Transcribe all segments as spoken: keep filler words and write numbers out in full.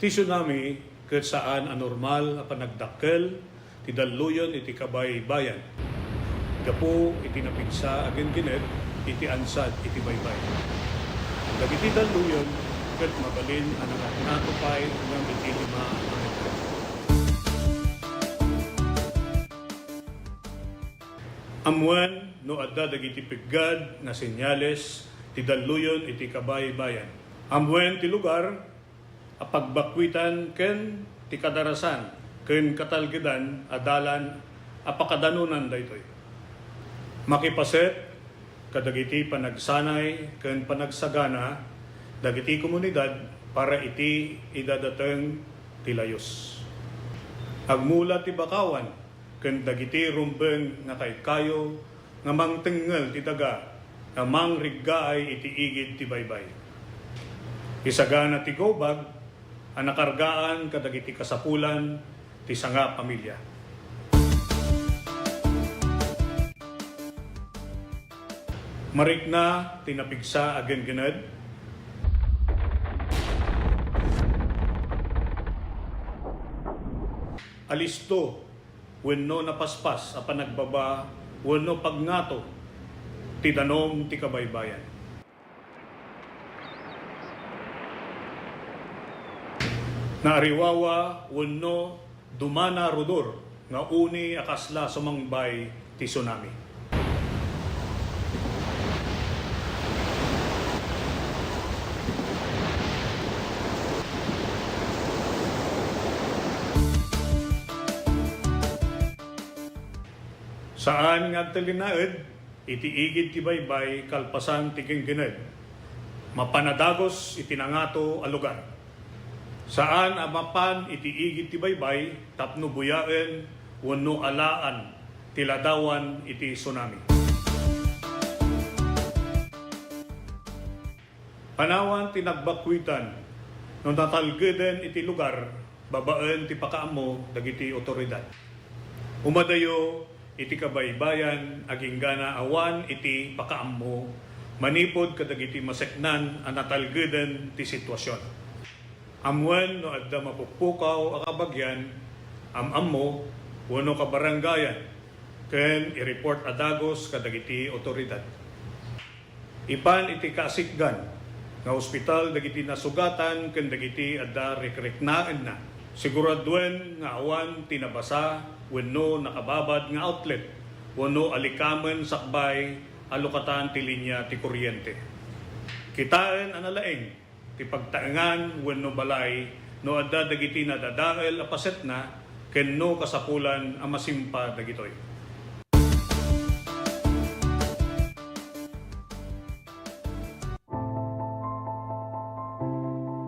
Ti tsunami ket saan a normal a panagdakkel ti dalluyon iti kabaybayan gapu iti napigsa a genggenep iti ansad iti baybay. Dagiti dalluyon ket mabalin a nangatngato pay ngem iti lima a metro. Ammoen no adda dagiti peggad nga senyales ti dalluyon iti kabaybayan. Ammoen ti lugar a pagbakkuitan ken ti kadarasan ken katalgedan a dalan a pakadanonan daytoy. Makipaset kadagiti panagsanay ken panagsagana dagiti komunidad para iti idadateng ti layus. Agmula ti bakawan ken dagiti rumbeng nga kaykayo nga mangtengngel ti daga nga mangriggaay iti igid ti baybay. Isagana ti gawbag a nakargaan kadagiti kasapulan ti sanga pamilya. Marikna ti napigsa a genggened. Alisto wenno napaspas a panagbaba wenno pagngato ti danum ti kabaybayan. Naariwawa wenno dumana rudor nga uni a kasla sumangbay ti tsunami. Saan nga agtalinaed iti igid ti baybay kalpasan ti genggened. Mapan a dagus iti nangato a lugar. Saan a mapan iti igid ti baybay tapno buyaen wenno alaan ti ladawan iti tsunami. Panawan ti nagbakkuitan no natalgeden iti lugar babaen ti pakaammo dagiti otoridad. Umadayo iti kabaybayan agingga awan iti pakaammo manipud kadagiti maseknan a natalgeden ti sitwasion. Ammoen no adda mapukpukaw a kabagian, am-ammo, wenno kabarangayan, ken i-report a dagus kadagiti otoridad. Ipan iti kasikgan nga ospital dagiti nasugatan ken dagiti adda rikriknaenna. Siguraduen nga awan ti nabasa wenno nakababad nga outlet wenno alikamen sakbay a lukatan ti linia ti kuryente. Kitaen a nalaing ti pagtaengan wenno balay no adda dagiti nadadael a pasetna ken no kasapulan a masimpa dagitoy.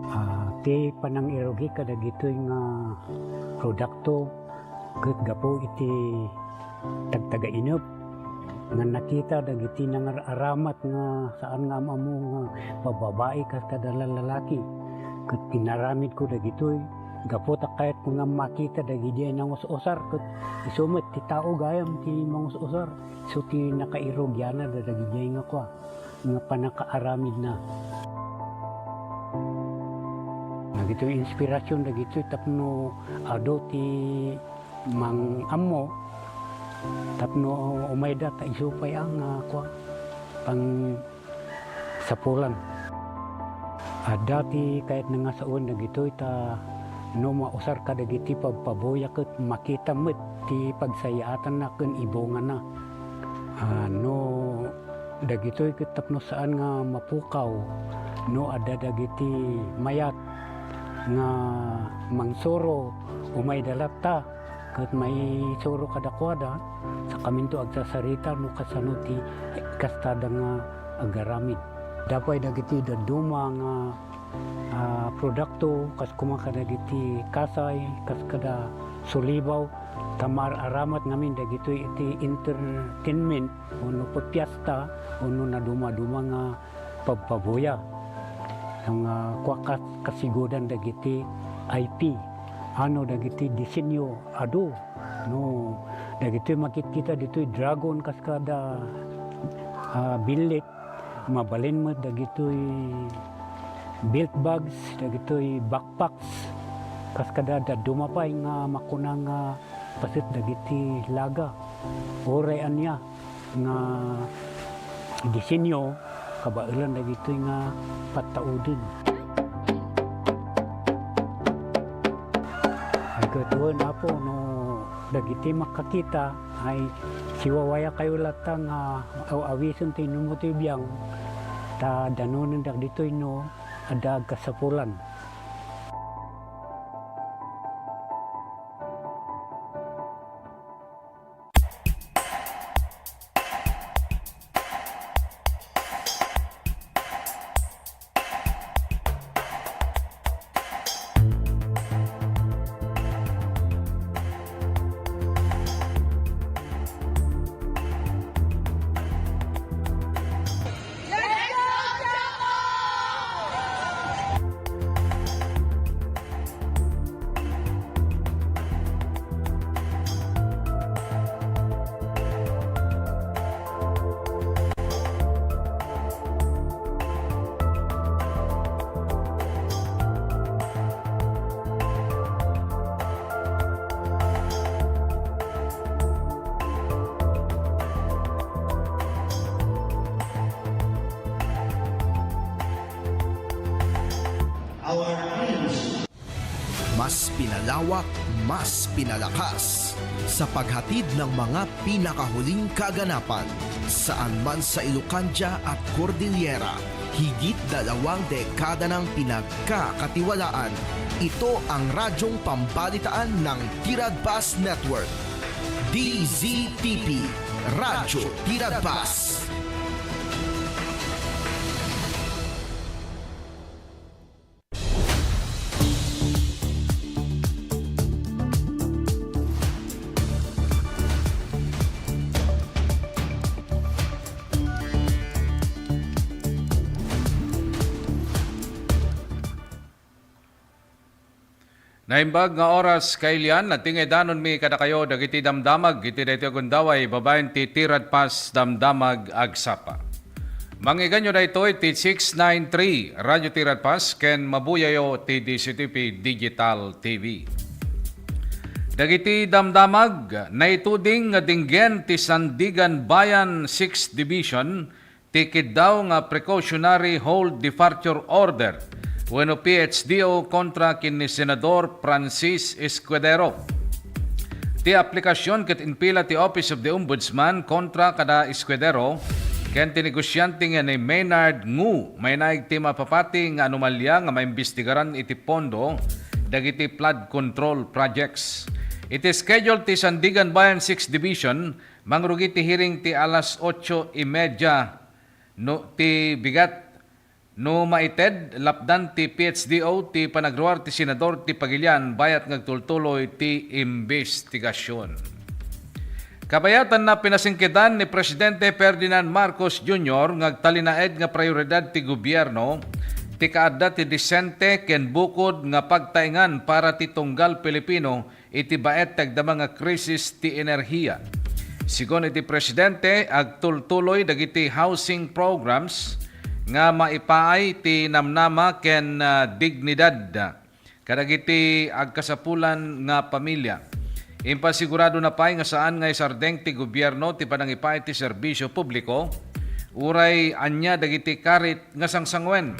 Ah, ti panangirugi kadagitoy nga produkto ket gapu iti tagtagainep nga nakita dagiti nangar-aramat nga saan nga am-ammo nga bababai kas kada lalaki. Ket inaramidko dagitoy gapu ta kayatko nga makita dagidiay nangus-usar ket isu met ti tao gayam ti mangus-usar. Isu ti nakairugianna dagijay nga kua, nga pannakaaramidna. Dagitoy inspirasyon dagitoy tapno adu ti mang-ammo tapno umayda ta isu pay a nga kua, pangsapulan. Adda ti kayatna nga sawen dagitoy ta no mausar kadagiti pabpabuya ket makita met ti pagsayaatanna ken ibungana. Ah, no dagitoy ket tapno saan nga mapukaw no adda dagiti mayat nga mangsuro, umayda latta ket maisuro kadakuada, sakaminto agsasarita no kasano ti kastada nga agaramid. Adda pay dagiti dadduma nga, ah, produkto, kas koma kadagiti kasay, kas kada sulibaw, ta maar-aramat ngamin dagitoy iti entertainment, wenno papiesta, wenno nadumaduma nga pabpabuya. Nga kua kas-, kasigudan dagiti I P, ano dagiti disenyo adu, no, dagitoy makitkita ditoy dragon kas kada, ah, billit, mabalin met dagitoy belt bags, dagitoy backpacks, Kas kada dadduma pay nga makuna nga paset dagiti laga. Uray ania nga disenyo, kabaelan dagitoy nga pattauden. Ay, ket wen, Apo, no dagiti makakita, ay siwawayakayo latta nga aw-awisen ti inummo ti biang, ta danonen dagitoy no adda agkasapulan. Mas pinalawak, mas pinalakas sa paghatid ng mga pinakahuling kaganapan. Saan man sa Ilocandia at Cordillera, higit dalawang dekada nang pinagkakatiwalaan. Ito ang radyong pambalitaan ng Tiradpas Network. D Z T P, Radyo Tiradpas. Naimbag nga oras, kailian, natingaydanonmi kadakayo dagiti damdamag iti daytoy a gundaway babaen ti Tiradpas Damdamag Agsapa. Mangiganyo daytoy ti six nine three Radyo Tiradpas ken mabuyayo ti D Z T P Digital T V. Dagiti damdamag, naituding nga dinggen ti Sandiganbayan Sixth Division ti kiddaw nga precautionary hold departure order wenno P H D O kontra ken ni Senador Francis Escudero. Ti aplikasyon ket impila ti Office of the Ombudsman kontra kada Escudero ken ti negosiante nga ni Maynard Ngu, mainaig ti mapapati nga anomalia nga maimbestigaran iti pondo dagiti flood control projects. Iti schedule ti Sandiganbayan Sixth Division, mangrugi ti hearing ti alas otso y media no, ti bigat. No maited, lapdan ti P H D O ti panagruar ti Senador ti pagilian bayat nga agtultuloy ti imbestigasyon. Kabayatanna, pinasingkedan ni Presidente Ferdinand Marcos Junior nga agtalinaed nga prioridad ti gobierno ti kaadda ti disente ken bukod nga pagtaengan para ti tunggal Pilipino iti baet ti agdama nga krisis ti enerhiya. Sigun iti Presidente, agtultuloy dagiti housing programs nga maipaay ti namnama ken, ah, dignidad kadagiti agkasapulan nga pamilia. Impasiguradona pay nga saan nga isardeng ti gobierno ti panangipaay ti serbisio publiko uray ania dagiti karit nga sangsanguen.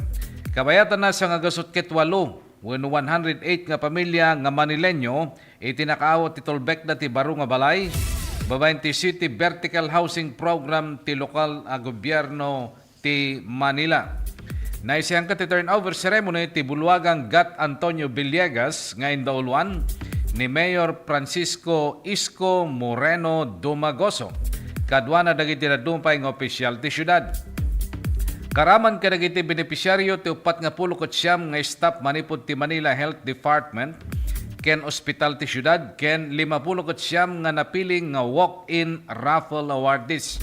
Kabayatanna, sangagasut ket walo wenno one hundred eight nga pamilia nga Manileño iti nakaawat ti tulbekda ti baro nga balay babaen ti City Vertical Housing Program ti lokal a gobierno ti Manila. Naisianka ti turnover ceremony ti bulwagang Gat Antonio Villegas nga indauluan ni Mayor Francisco Isko Moreno Dumagoso. Kaduana dagiti dadduma pay nga opisyal ti siudad. Karaman kadagiti benepisyaryo ti uppat nga pulo ket siam nga staff manipud ti Manila Health Department ken ospital ti siudad ken lima pulo ket siam nga napiling nga walk-in raffle awardees.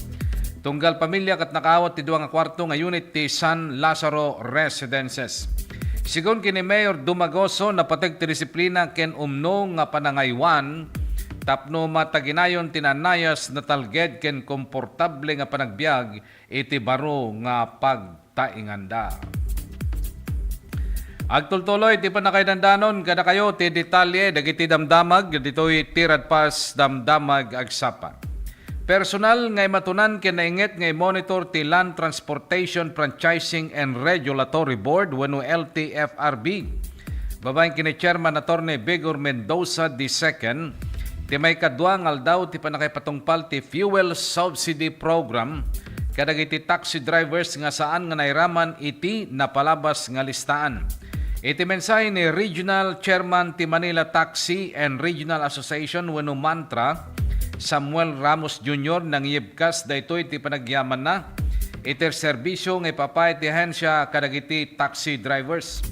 Tunggal pamilia ket nakaawat ti dua nga kuarto nga unit ti San Lazaro Residences. Sigun ken ni Mayor Dumagoso, napateg ti disiplina ken umno nga panangaywan tapno mataginayon ti naannayas, natalged ken komportable nga panagbiag iti baro nga pagtaenganda. Agtultuloy ti pannakaidandanon kadakayo ti detalye dagiti damdamag ditoy Tiradpas Damdamag Agsapa. Personal nga imatunan ken nainget nga i-monitor ti Land Transportation Franchising and Regulatory Board wenno L T F R B. Babaen ken ni Chairman Attorney Vigor Mendoza the second, ti maikadua nga aldaw ti pannakaipatungpal ti fuel subsidy program kadagiti taxi drivers nga saan nga nairaman iti napalabas nga listaan. Iti mensahe ni Regional Chairman ti Manila Taxi and Regional Association wenno MANTRA, Samuel Ramos Junior, nangiyebkas daytoy ti panagyamanna iti serbisio nga ipapay ti ahensya kadagiti taxi drivers.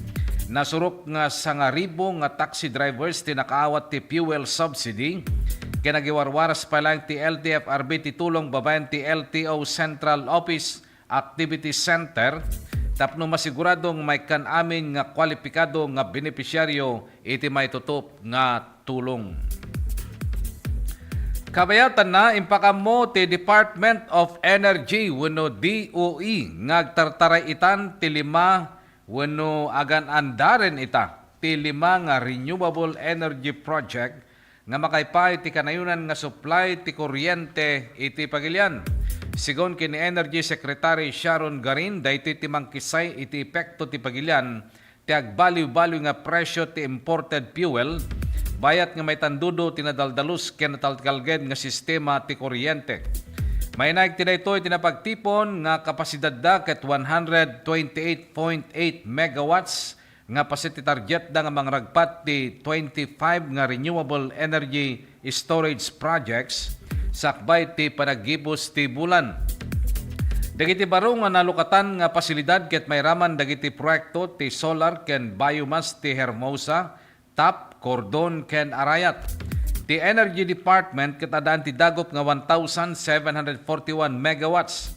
Nasurok nga sangaribo nga taxi drivers ti nakaawat ti fuel subsidy, ken agiwarwaras pay laeng ti L T F R B ti tulong babaen ti L T O Central Office Activity Center tapno masigurado nga maikkan amin nga kwalipikado nga benepisiario iti maitutup nga tulong. Kabayatanna, impakammo ti Department of Energy wenno D O E nga agtartaray-itan ti lima wenno agan-andaren ita ti lima nga renewable energy project nga makaipay ti kanayonan nga supply ti kuryente iti pagilian. Sigun ken ni Energy Secretary Sharon Garin, daytoy ti mangkisay iti epekto ti pagilian ti agbaliw-baliw nga presyo ti imported fuel, bayat nga maitandudo ti nadaldalus ken nataltalged nga sistema ti kuryente. Mainaig ti daytoy ti napagtipon nga kapasidadda ket one hundred twenty-eight point eight megawatts nga paset ti targetda nga mangragpat ti twenty-five nga renewable energy storage projects sakbay ti panaggibus ti bulan. Dagiti baro nga nalukatan nga pasilidad ket mairaman dagiti proyekto ti solar ken biomass ti Hermosa, Tap, Cordon ken Arayat. Ti Energy Department ket addaan ti dagup nga one thousand seven hundred forty-one megawatts.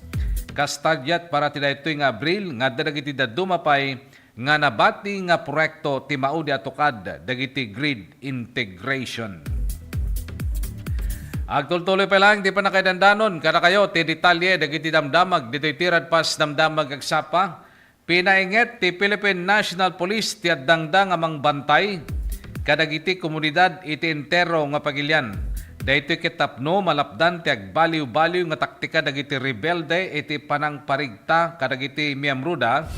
Kas target para ti daytoy nga Abril nga adda dagiti dadduma pay nga nabati nga proyekto ti maudi a tukad dagiti grid integration. Agtultuloy pay laeng ti pannakaidandanon kadakayo ti detalye dagiti damdamag ditoy Tiradpas Damdamag Agsapa. Pinainget ti Philippine National Police ti addangda nga mangbantay kadagiti komunidad iti entero nga pagilian. Daytoy ket tapno malapdan ti agbaliw-baliw nga taktika dagiti rebelde iti panangparigta kadagiti miyembroda,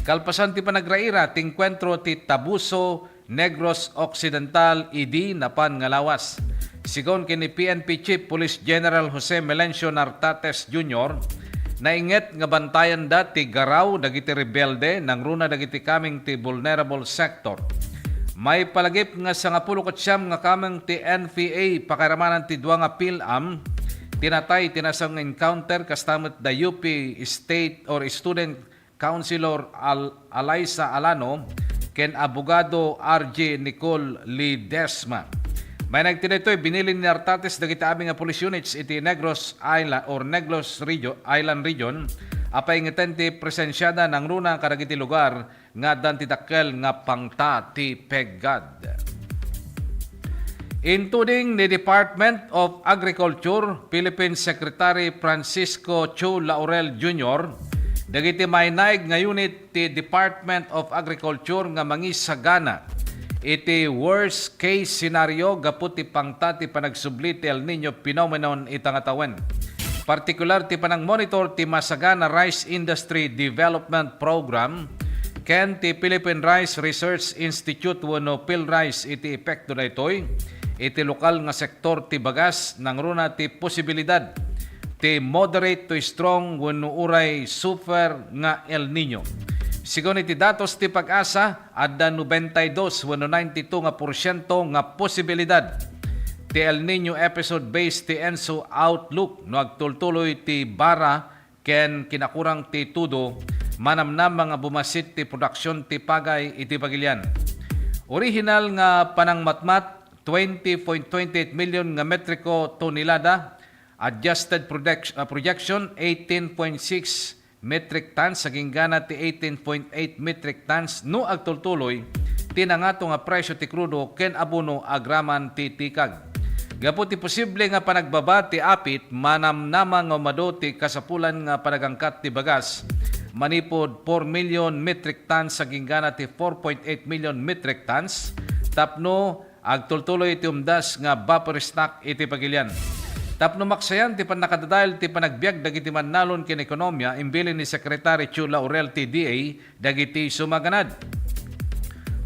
kalpasan ti panagraira ti engkuentro ti Tabuso, Negros Occidental idi napan nga lawas. Sigun ken ni P N P Chief Police General Jose Melencio Nartates Junior, nainget nga bantayanda ti garaw dagiti rebelde nangruna dagiti kameng ti vulnerable sector. Maipalagip nga sangapulo ket siam nga kameng ti N P A pakairamanan ti dua nga PhilAm ti natay ti nasao nga encounter kasta met da U P State or Student Councilor Al-, Alaisa Alano ken Abogado R J Nicole Ledesma. Mainaig ti daytoy, binilin ni Artates dagiti amin nga police units iti Negros Island or Negros Regio-, Island Region a paingeten ti presensiada nangruna kadagiti lugar nga addan ti dakkel nga pangta ti peggad. Intuding ni Department of Agriculture, Philippine Secretary Francisco Chu Laurel Junior, dagiti mainaig nga unit ti Department of Agriculture nga mangisagana iti worst case scenario gapu ti pangta ti panagsubli ti El Niño phenomenon ita nga tawen. Partikular ti panangmonitor ti Masagana Rice Industry Development Program ken ti Philippine Rice Research Institute wenno PhilRice iti epekto daytoy iti lokal nga sektor ti bagas nangruna ti posibilidad ti moderate to strong wenno uray super nga El Niño. Sigun iti datos ti PAGASA, adda nobenta y dos wenno ninety-two nga porsiento nga posibilidad ti El Niño episode based ti ENSO outlook no agtultuloy ti bara ken kinakurang ti tudo, manamnama nga bumasit ti produksyon ti pagay iti pagilian. Original nga panangmatmat, twenty point twenty eight million nga metriko tonelada, adjusted product-, ah, projection, eighteen point six metric tons, agingga ti eighteen point eight metric tons no agtultuloy ti nangato nga presyo ti krudo ken abono agraman ti tikag. Gapu ti posible nga panagbaba ti apit, manamnama nga umadu ti kasapulan nga panagangkat ti bagas, manipud four million metric tons agingga na ti four point eight million metric tons tapno agtultuloy iti umdas nga buffer stock iti pagilian. Tapno maksayan ti pannakadadael ti panagbiag dagiti mannalon ken ekonomia, imbilin ni Secretary Chu Laurel ti D A dagiti sumaganad.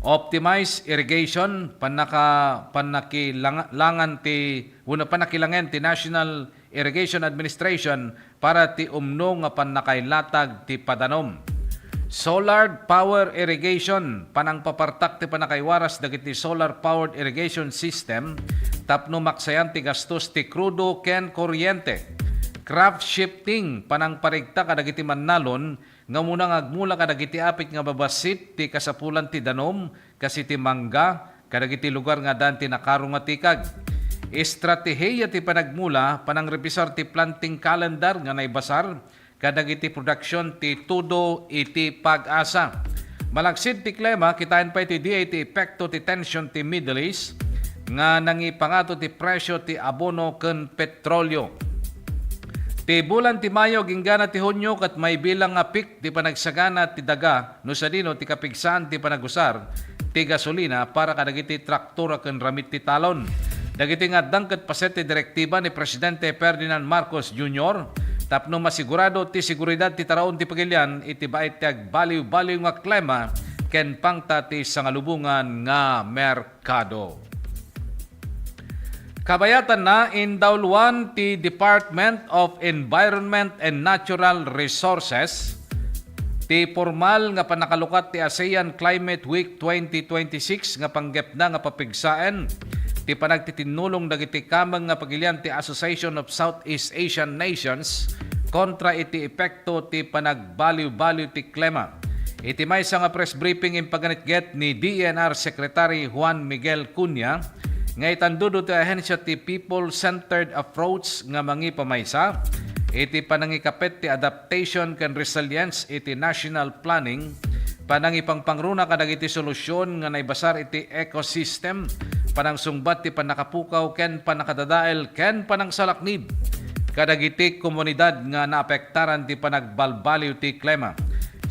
Optimize irrigation, pannaka-, pannakilangan ti, wenno pannakilangen ti National Irrigation Administration para ti umno nga pannakailatag ti padanom. Solar power irrigation, panangpapartak ti pannakaiwaras dagiti solar powered irrigation system tapno maksayan ti gastos ti krudo ken kuryente. Crop shifting, panangparigta kadagiti mannalon nga umuna nga agmula kadagiti apit nga babassit ti kasapulan ti danom, kas iti mangga, kadagiti lugar nga addaan ti nakaro nga tikag. Estratehiya ti panagmula, panangrevisar ti planting calendar nga naibasar kadagiti production ti Todo iti Pag-asa. Malaksid ti klima, kitaen pay ti D A ti epekto ti tension ti Middle East nga nangipangato ti presyo ti abono ken petrolio. Ti bulan ti Mayo agingga na ti Hunio ket maibilang nga peak ti panagsagana ti daga no sadino ti kapigsaan ti panagusar ti gasolina para kadagiti traktor ken ramit ti talon. Dagiti nga addang ket paset ti direktiba ni Presidente Ferdinand Marcos Junior tapno masigurado ti seguridad ti taraon ti pagilian iti bait ti agbaliw-baliw nga klima ken pangta ti sangalubongan nga merkado. Kabayatanna, indawluan ti Department of Environment and Natural Resources ti pormal nga pannakalukat ti ASEAN Climate Week twenty twenty-six nga panggepna nga papigsaen ti panagtitinnulong dagiti kameng nga pagilian ti Association of Southeast Asian Nations kontra iti epekto ti panagbaliw-baliw ti klima. Iti maysa nga press briefing, impaganetget ni D E N R Secretary Juan Miguel Cunha nga itandudo ti ahensya ti people-centered approach nga mangipamaysa iti panangikapet ti adaptation ken resilience iti national planning, panangipangpangruna kadagiti solusyon nga naibasar iti ecosystem, panangsungbat ti pannakapukaw ken pannakadadael ken panangsalaknib kadagiti komunidad nga naapektaran ti panagbalbaliw ti klima.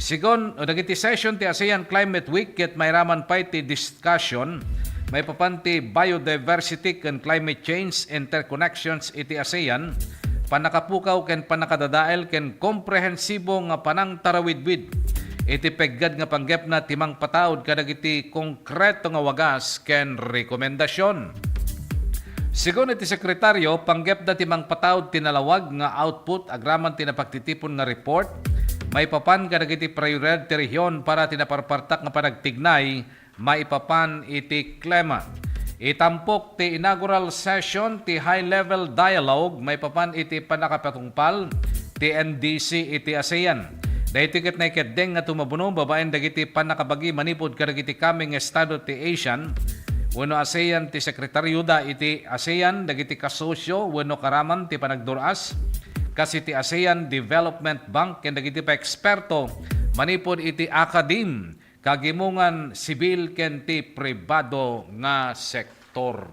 Sigun dagiti session ti ASEAN Climate Week, ket mairaman pay ti discussion maipapan ti biodiversity ken climate change interconnections iti ASEAN, pannakapukaw ken pannakadadael ken komprehensibo nga panangtarawidwid iti peggad nga panggepna ti mangpataud kadagiti konkreto nga wagas ken rekomendasion. Sigun iti sekretaryo, panggepda ti mangpataud ti nalawag nga output agraman ti napagtitipon nga report maipapan kadagiti prioridad ti rehion para ti naparpartak nga panagtignay maipapan iti klima. Itampok ti inaugural session ti high-level dialogue maipapan iti pannakapatungpal ti N D C iti ASEAN. Daytoy ket naikeddeng nga tumabuno babaen dagiti pannakabagi manipud kadagiti kameng estado ti ASEAN wenno ASEAN ti sekretaryoda iti ASEAN, dagiti kasosyo wenno karaman ti panagdur-as, kas iti ASEAN Development Bank ken dagiti paeksperto manipud iti akadim, kagimongan sibil ken ti pribado nga sektor.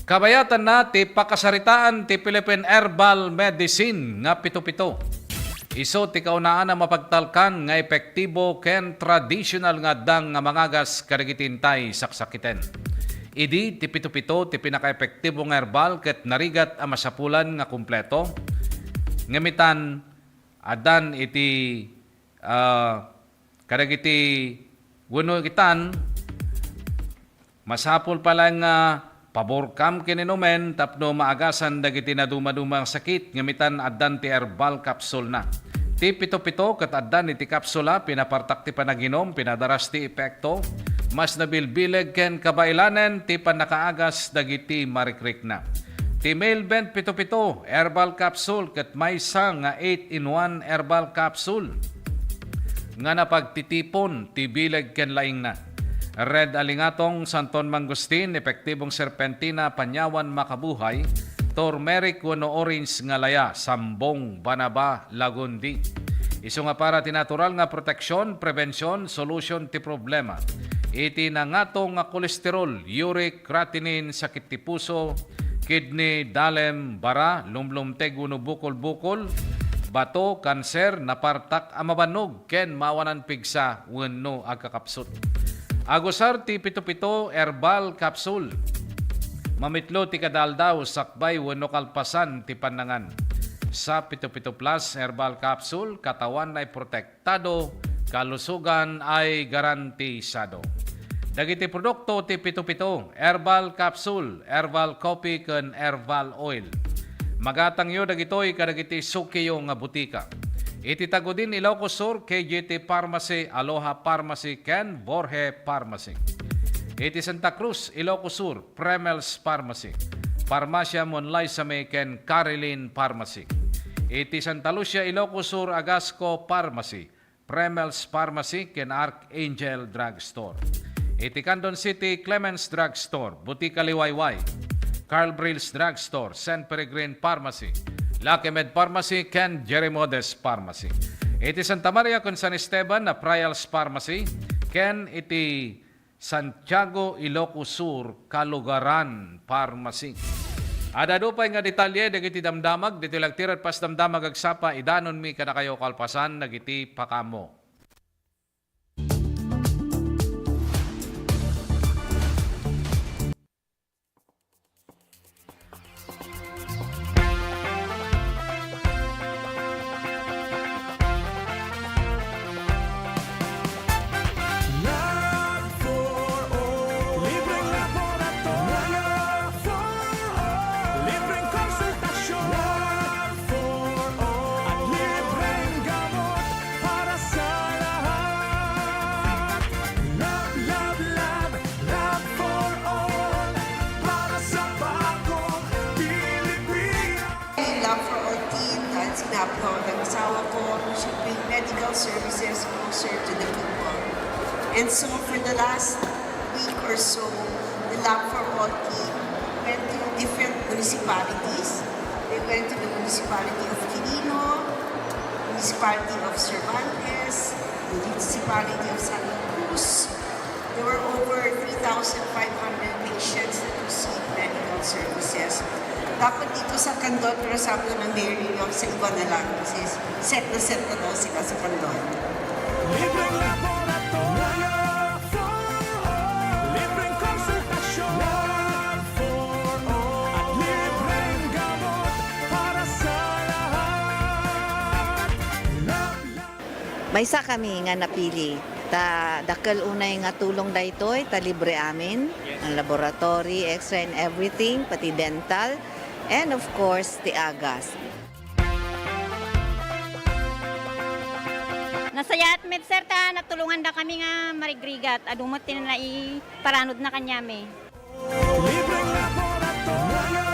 Kabayatanna ti pakasaritaan ti Philippine Herbal Medicine nga pito-pito. Isu ti kaunaan a mapagtalkan nga epektibo ken tradisyonal nga addang nga mangagas kadagiti intay saksakiten. Idi ti pito-pito ti pinakaepektibo nga herbal ket narigat a masapulan nga kumpleto. Ngem itan, addan iti, ah, kadagiti wenno itan, masapul pay laeng nga paborkam ken inumen tapno maagasan dagiti nadumaduma nga sakit, ngem itan addan ti herbal capsule na. Ti pito-pito ket addan iti kapsula, pinapartak ti panaginum, pinadaras ti epekto, mas nabilbileg ken kabaelanen ti pannakaagas dagiti marikrikna. Ti Mailbent pito-pito herbal capsule ket maysa nga eight-in-one herbal capsule nga napagtitipon ti bileg ken laingna. Red Alingatong, Santon Mangustin, Epektibong Serpentina, Panyawan Makabuhay, Turmeric wenno Orange nga Laya, Sambong, Banaba, Lagundi. Isu nga para ti natural nga proteksyon, prebensiyon, solusyon ti problema iti nangatong nga kolesterol, uric creatinine, sakit ti puso, kidney, dalem, bara, lumlumteg wenno bukol-bukol, bato, kanser, napartak a mabannog, ken maawanan pigsa wenno agkakapsut. Agusar ti Pito-Pito Herbal Capsule. Mamitlo ti kada aldaw, sakbay wenno kalpasan ti pannangan. Sa Pito-Pito Plus Herbal Capsule, katawan ay protektado, kalusugan ay garantisado. Dagiti produkto ti Pito-Pito, Herbal Capsule, Herbal Coffee, ken Herbal Oil. Magatangyo dagitoy kadagiti sukiyo nga butika. Iti Tagudin, Ilocos Sur, K G T Pharmacy, Aloha Pharmacy, ken Borge Pharmacy. Iti Santa Cruz, Ilocos Sur, Premel's Pharmacy, Farmacia Monlaisame, ken Carilin Pharmacy. Iti Santa Lucia, Ilocos Sur, Agasco Pharmacy, Premel's Pharmacy, ken Archangel Drugstore. Iti Candon City, Clemens Drugstore, Butika Liwayway, Carl Brill's Drugstore, Saint Peregrine Pharmacy, Lucky Med Pharmacy, ken Jerry Modes Pharmacy. Iti Santa Maria ken San Esteban, Naprayal's Pharmacy, ken iti Santiago, Ilocos Sur, Kalugaran Pharmacy. Adda adu pay nga detalye dagiti damdamag, ditoy lagtirat pas damdamag agsapa, idanonmi kadakayo kalpasan dagiti pakaammo. Lab for all. Libreng laboratorio. Lab for all. Libreng konsultasyon. Lab for all. At libreng gamot para sa lahat. Lab, lab, lab. Lab for all, para sa bagong Pilipinas. Lab for all team, dahil sinabi ho ng asawa ko, we should bring medical services closer to the people. And so for the last week or so, the Lab for All team went to different municipalities. They went to the municipality of Quirino, municipality of Cervantes, municipality of Santa Cruz, There were over three thousand five hundred patients that received medical services. Dapat dito sa Candon, pero sabi ko ng Mayor ninyo, sa iba na lang. Kasi set na set na daw sila sa Candon. Libreng laboratorio for all. Libreng konsultasyon for all. At libreng gamot para sa lahat. Maysa kami nga napili, ta dakkel unay nga tulong daytoy, ta libre amin, ang laboratory, X-ray and everything, pati dental, and of course, ti agas. Nasayaat met, sir, ta natulonganda kami nga marigrigat. Adu met ti naiparanodna kaniami. Libreng laboratorio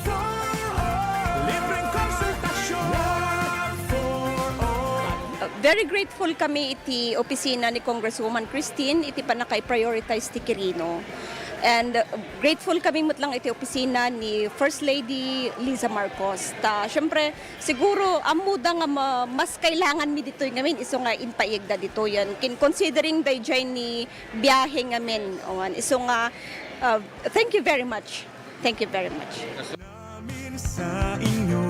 for all. Libreng konsultasyon for all. Uh, very grateful kami iti opisina ni Congresswoman Christine iti pannakaiprioritize ti Quirino. And, uh, grateful kami met lang iti opisina ni First Lady Liza Marcos. Ta, syempre, siguro, ammoda nga ma-, mas kailangan mi ditoy ngamin, isu nga impaiegda ditoy. Yan, kin-, considering dayjay ni biahe ngamin. Awan. Isu nga, uh, thank you very much. Thank you very much. Namin sa inyo,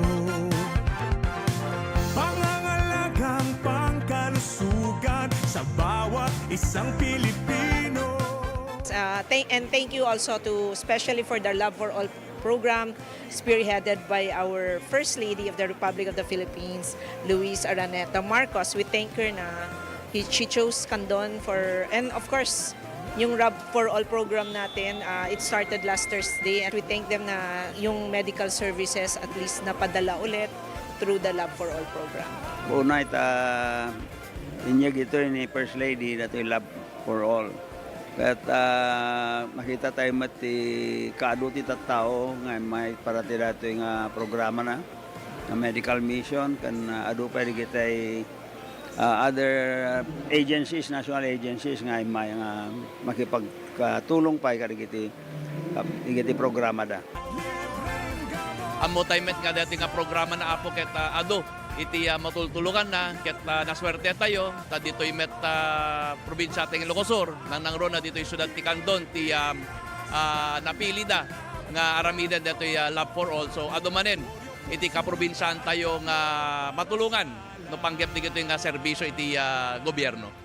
pangangalagang pangkalusugan sa bawat isang Pilipino. Uh, thank, and thank you also to, especially for the Love for All program, spearheaded by our First Lady of the Republic of the Philippines, Luis Araneta Marcos. We thank her na he, she chose Candon for, and of course, yung Love for All program natin, uh, it started last Thursday, and we thank them na yung medical services at least napadala ulit through the Love for All program. Una ita, inyag ito ni First Lady, datoy Love for All. Ket, ah, makita tayo met ti kaadu ti tattao nga immay para ti datoy nga programa na, nga medical mission, ken, ah, adu pay dagiti, ah, other agencies, national agencies nga immay nga makipagtulong pay kadagiti, ah, dagiti programa da. Ammo tayo met nga dati nga programa na, Apo, ket, ah, adu iti, ah, matultuluganna, ket, ah, nasuerte tayo, ta ditoy met, ah, probinsia ti Ilocos Sur, nangnangruna ditoy siudad ti Candon, ti, ah, ah, napili da nga aramiden ditoy, ah, Love for All. So, adu manen, iti kaprobinsiaan tayo nga matulongan no panggep dagitoy nga serbisyo iti, ah, gobierno.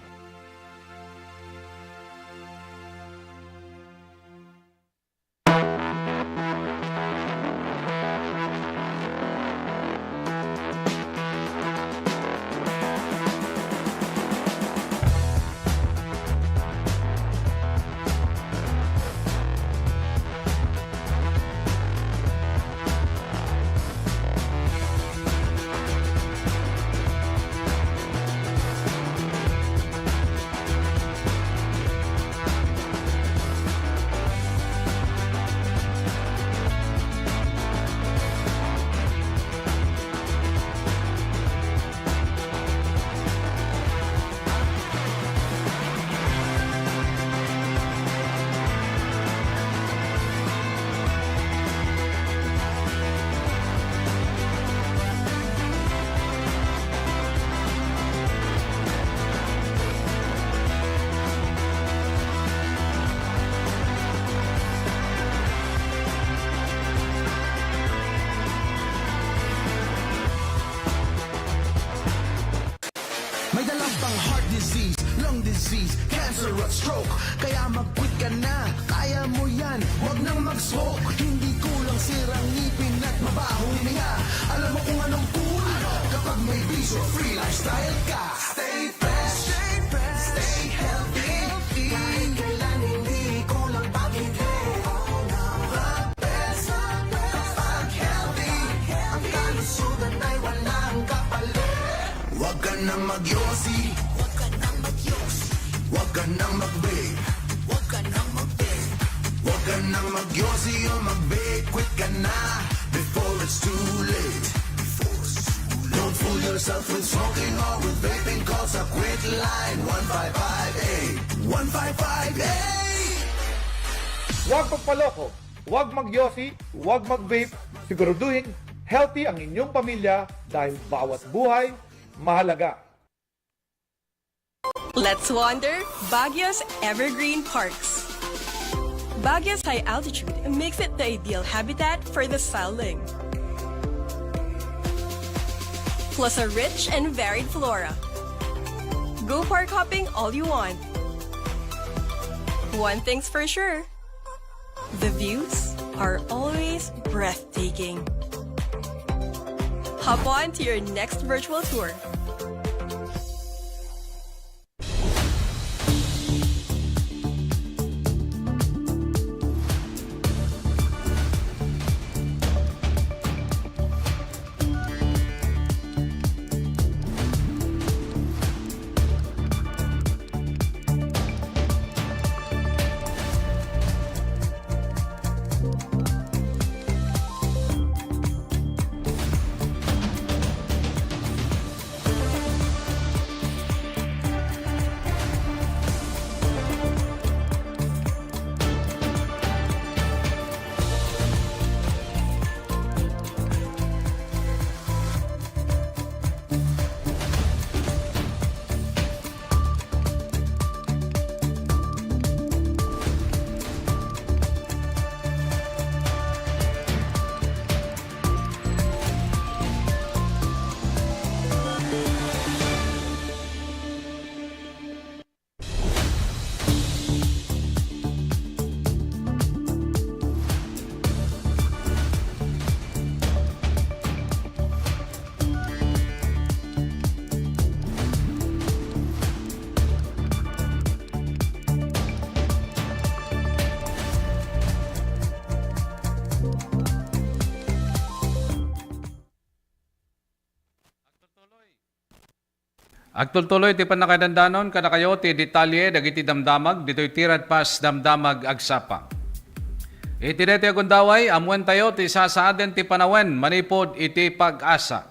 May dalang pang heart disease, lung disease, cancer at stroke. Kaya mag-quit ka na, kaya mo yan, wag nang mag-smoke. Hindi kulang sirang ngipin at mabaho hininga. Alam mo kung anong cool kapag may bisyo, free lifestyle ka. Stay fresh, stay fresh, stay healthy. Kahit kailan hindi kulang pag-ibig. Kapag healthy, ang kalusugan ay walang kapalit. Huwag ka nang magyosi. Huwag ka nang magyosi. Huwag ka nang mag-vape. Huwag ka nang mag-vape. Huwag ka nang magyosi o mag-vape. Quit ka na before it's too late. Don't fool yourself with smoking or with vaping. Call sa Quit Line one five five eight. One five five eight. Huwag magpaloko, huwag magyosi, huwag mag-vape. Siguraduhin healthy ang inyong pamilya dahil bawat buhay mahalaga. Let's wander Baguio's evergreen parks. Baguio's high altitude makes it the ideal habitat for the silent, plus a rich and varied flora. Go park hopping all you want. One thing's for sure, the views are always breathtaking. Hop on to your next virtual tour. Agtultuloy ti pannakaidandanon kadakayo ti detalye dagiti damdamag ditoy Tiradpas Damdamag Agsapa. Iti daytoy a gundaway, ammoentayo ti sasaaden ti panawen manipud iti PAGASA.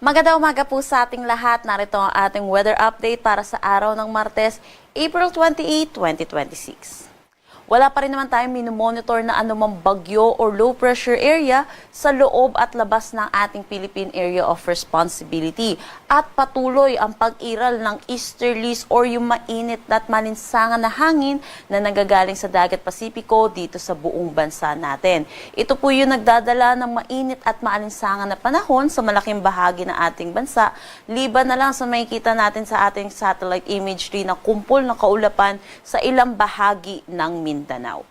Magandang umaga po sa ating lahat. Narito ang ating weather update para sa araw ng Martes, April twenty-eight, twenty twenty-six. Wala pa rin naman tayong minomonitor na anumang bagyo or low pressure area sa loob at labas ng ating Philippine Area of Responsibility. At patuloy ang pag-iral ng easterlies or yung mainit at malinsangan na hangin na nanggagaling sa Dagat Pasipiko dito sa buong bansa natin. Ito po yung nagdadala ng mainit at maalinsangan na panahon sa malaking bahagi ng ating bansa, liban na lang sa makikita natin sa ating satellite imagery na kumpol na kaulapan sa ilang bahagi ng Mindanao.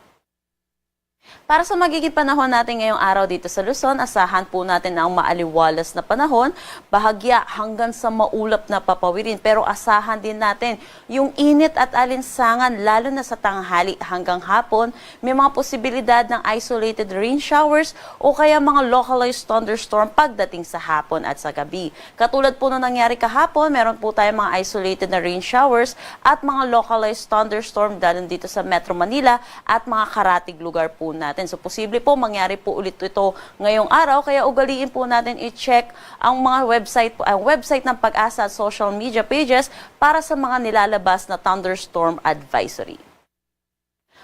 Para sa magiging panahon natin ngayong araw dito sa Luzon, asahan po natin ang maaliwalas na panahon, bahagya hanggang sa maulap na papawirin. Pero asahan din natin yung init at alinsangan, lalo na sa tanghali hanggang hapon. May mga posibilidad ng isolated rain showers o kaya mga localized thunderstorm pagdating sa hapon at sa gabi. Katulad po nung nangyari kahapon, meron po tayong mga isolated na rain showers at mga localized thunderstorm, lalo dito sa Metro Manila at mga karatig lugar po natin. So, posible po mangyari po ulit ito ngayong araw, kaya ugaliin po natin i-check ang mga website po, ang website ng PAGASA at social media pages para sa mga nilalabas na thunderstorm advisory.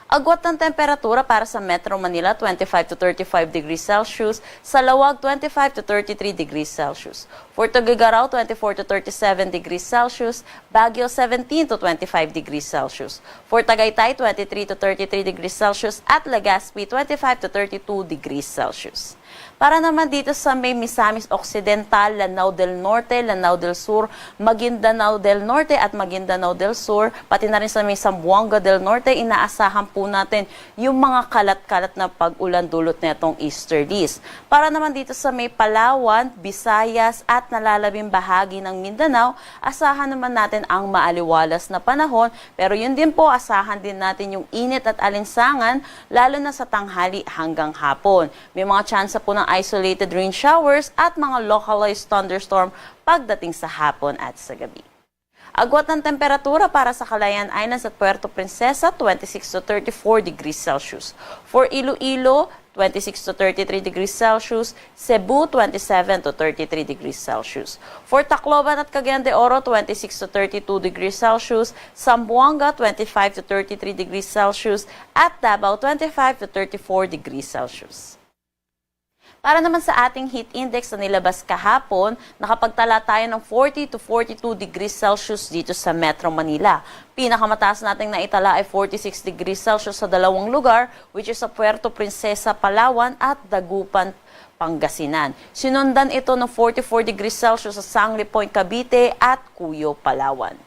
Agwat ng temperatura para sa Metro Manila, twenty-five to thirty-five degrees Celsius, sa Laoag, twenty-five to thirty-three degrees Celsius. For Tuguegarao, twenty-four to thirty-seven degrees Celsius, Baguio, seventeen to twenty-five degrees Celsius. For Tagaytay, twenty-three to thirty-three degrees Celsius, at Legazpi, twenty-five to thirty-two degrees Celsius. Para naman dito sa may Misamis Occidental, Lanao del Norte, Lanao del Sur, Maguindanao del Norte at Maguindanao del Sur, pati na rin sa may Zamboanga del Norte, inaasahan po natin yung mga kalat-kalat na pag-ulan dulot netong easterlies. Para naman dito sa may Palawan, Visayas at nalalabing bahagi ng Mindanao, asahan naman natin ang maaliwalas na panahon, pero yun din po, asahan din natin yung init at alinsangan, lalo na sa tanghali hanggang hapon. May mga tsansa po ng isolated rain showers at mga localized thunderstorm pagdating sa hapon at sa gabi. Agwat ng temperatura para sa Calayan Islands at Puerto Princesa, twenty-six to thirty-four degrees Celsius. For Iloilo, twenty-six to thirty-three degrees Celsius, Cebu, twenty-seven to thirty-three degrees Celsius. For Tacloban at Cagayan de Oro, twenty-six to thirty-two degrees Celsius, Zamboanga, twenty-five to thirty-three degrees Celsius, at Davao, twenty-five to thirty-four degrees Celsius. Para naman sa ating heat index na nilabas kahapon, nakapagtala tayo ng forty to forty-two degrees Celsius dito sa Metro Manila. Pinakamataas nating naitala ay forty-six degrees Celsius sa dalawang lugar, which is sa Puerto Princesa, Palawan at Dagupan, Pangasinan. Sinundan ito ng forty-four degrees Celsius sa Sangley Point, Cavite at Cuyo, Palawan.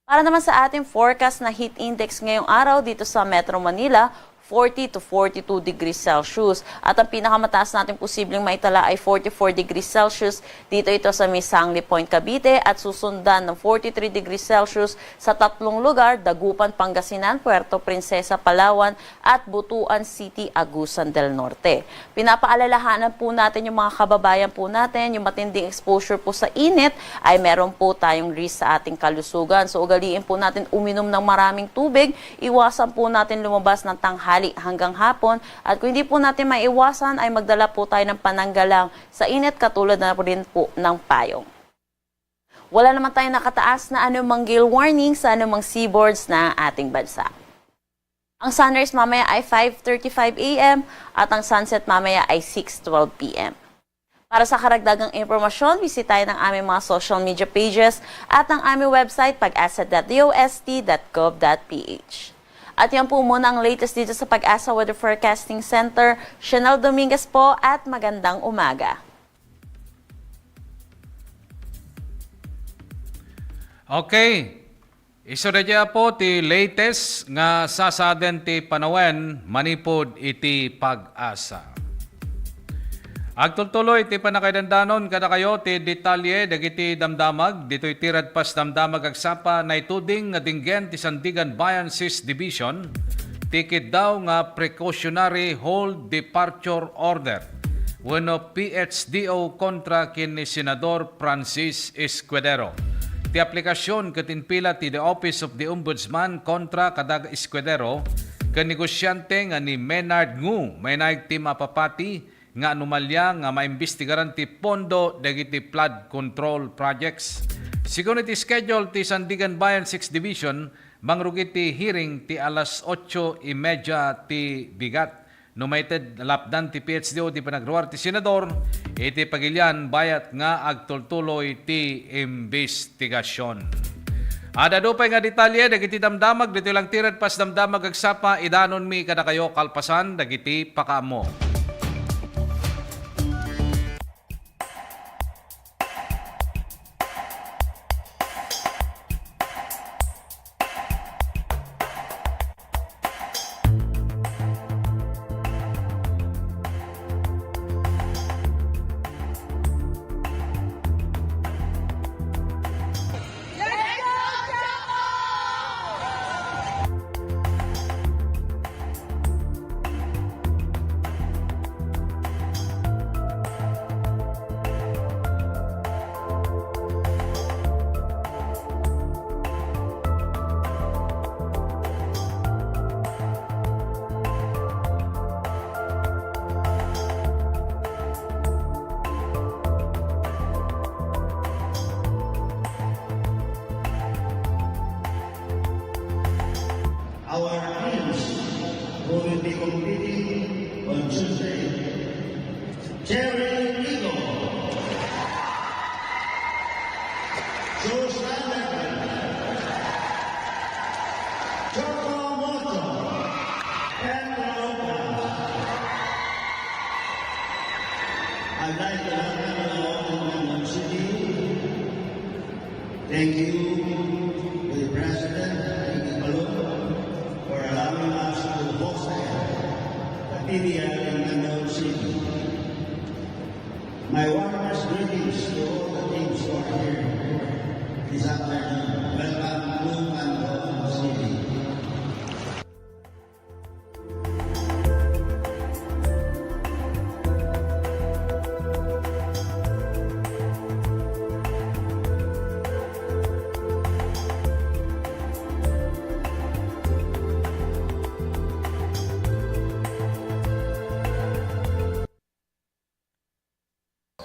Para naman sa ating forecast na heat index ngayong araw dito sa Metro Manila, forty to forty-two degrees Celsius. At ang pinakamataas natin posibleng maitala ay forty-four degrees Celsius. Dito ito sa may Sangley Point, Cavite, at susundan ng forty-three degrees Celsius sa tatlong lugar: Dagupan, Pangasinan, Puerto Princesa, Palawan, at Butuan City, Agusan del Norte. Pinapaalalahanan po natin yung mga kababayan po natin, yung matinding exposure po sa init ay meron po tayong risk sa ating kalusugan. So, ugaliin po natin uminom ng maraming tubig, iwasan po natin lumabas ng tanghali hanggang hapon, at kung hindi po natin maiwasan ay magdala po tayo ng pananggalang sa init, katulad na rin po ng payong. Wala naman tayong nakataas na anumang gale warning sa anumang seaboards na ating bansa. Ang sunrise mamaya ay five thirty-five a m at ang sunset mamaya ay six twelve p m. Para sa karagdagang impormasyon, bisitahin ang aming mga social media pages at ang aming website, pagasa dot d o s t dot gov dot p h. At yan po muna ang latest dito sa Pag-asa Weather Forecasting Center. Chanel Dominguez po at magandang umaga. Okay. Isu daydiay, Apo, ti latest nga sasaaden ti panawen manipud iti Pag-asa. Agtultuloy ti pannakaidandanon kadakayo ti detalye dagiti damdamag. Ditoy ti Radpas Damdamag agsapa, naituding nga dinggen ti Sandiganbayan Sixth Division ti kiddaw nga precautionary hold departure order wenno P H D O kontra ken ni Senador Francis Escudero. Ti aplikasyon ket impila ti The Office of the Ombudsman kontra kada Escudero ken negosiante nga ni Menard Ngu, mainaig ti mapapati nga anomalya nga maimbestigaran ti pondo dagiti flood control projects. Sigun iti schedule ti Sandiganbayan Sixth Division, mangrugi ti hearing ti alas otso y media ti bigat. No maited, lapdan ti P H D O ti panagruar ti senador iti pagilian bayat nga agtultuloy ti imbestigasyon. Adda adu pay nga detalye dagiti damdamag ditoy lang ti Red Pass Damdamag Agsapa, idanonmi kadakayo kalpasan dagiti pakaammo. Our teams who will be competing on Tuesday: Cherry Rico, Joe Sandberg, Choco Moto, and Roca. I'd like to welcome you all to Mangkok City. Thank you to the President, Iggy Palong, for allowing us to host the P D L in Mangkok City. My warmest greetings to all the teams who are here this afternoon. Welcome to Mangkok City.